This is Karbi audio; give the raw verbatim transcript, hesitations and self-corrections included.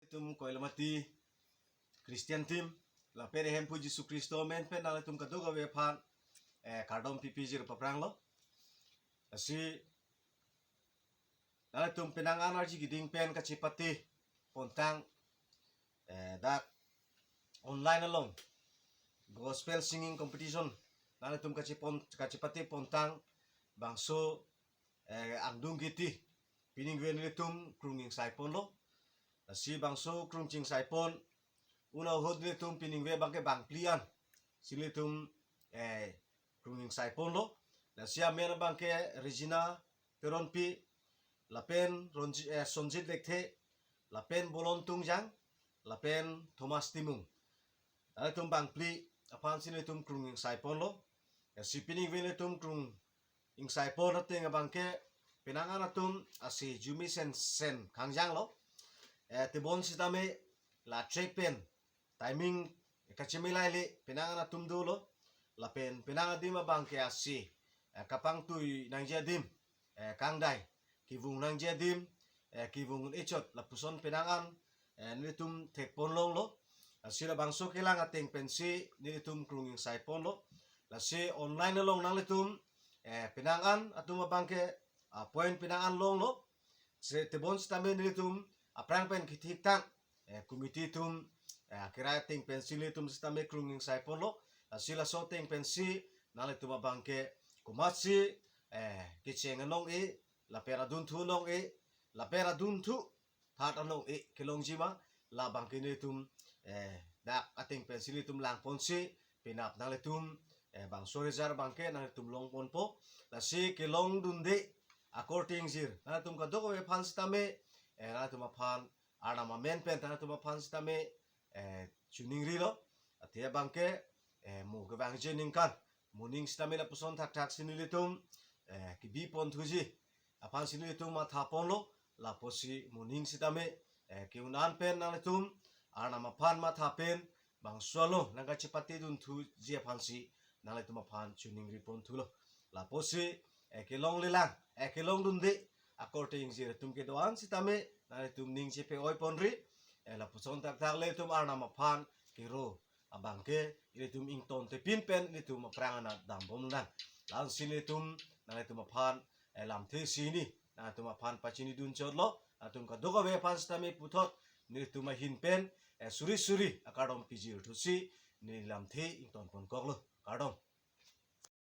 Tum Koilamati Christian Team, lapen Hemphu Jisu Khristo amen pen nanglitum kadokave aphan, eh, kardom pipijir papranglo. Lasi nanglitum penang an arji keding pen kachepate pontang, eh, dak online along gospel singing competition nanglitum kachepon, kachepate pontang bangso, eh, angdung kiti piningve nelitum krung ingsai ponlo. Lasi bangso krung chingsai pon un ahut nelitum piningve abangke bangphli an si nelitum, eh, krung ingsai ponlo. Lasi amen abangke Regina Teronpi, lapen Ronji-, eh, Sonjit Lekthe, lapen Bolon Tungjang, lapen Thomas Timung. Nanglitum bangphli aphan si nelitum krung ingsai ponlo. Lasi piningve nelitum krung ingsai pon ateng abangke penang an atum ase jumi sensen kangjanglo. Eh, tebon sitame la track pen timing kachemilaile penang an atum dolo. Lapen penang adim abangke ase, eh, kapangtui nangji adim, eh, kangdai, kevung nangji adim, eh, kevung un-e chot lapuson penang an, eh, nelitum thek pon longlo. Lasi labangso kelang ateng pensi nelitum krung ingsai ponlo. Lasi online along nanglitum, eh, penang an atum abangke, ah, point penang an longlo. Se tebon sitame nelitum aphrang pen kethik tang, eh, committee atum, eh, akirai ateng pensi nelitum sitame krung ingsai ponlo. Lasi laso ateng pensi nanglitum abangke komatsi, eh, kecheng anong-e, lapen adunthu anong-e, lapen adunthu thart anong-e kelongji ma, labangke nelitum, eh, dak ateng pensi nelitum lang ponsi penap nanglitum, eh, bangso result abangke nanglitum long ponpo. Lasi kelongdunde akorte ingjir nanglitum kadokave aphan sitame, eh, nanglitum aphan Arnam amen pen nanglitum aphan sitame, eh, choningrilo. Athe abangke, eh, mo kevangji aningkan, moning sitame lapuson thakthak si nelitum, eh, kebi ponthuji aphan si nelitum matha ponlo. Lapusi moning sitame, eh, ke-un an pen nanglitum Arnam aphan matha pen bangso along nangkachepate dunthuji aphansi nanglitum aphan choningri ponthulo. Lapusi, eh, kelonglelang, eh, kelongdunde akorte ingjir atum kedo-an sitame nanglitum ning chepe-oi ponri. Eh, lapuson thakthak ilitum Arnam aphan kero abangke ilitum ingtontepin pen ilitum aphrang anat dambomnang. La-ansi ilitum nanglitum aphan, eh, lamthe isi nelitum aphan pachinidun chotlo. Nanglitum kadokave aphan sitame puthot nelitum ahin pen, eh, suri suri akardom pijirthusi neli lamthe ington ponkoklo. Kardom.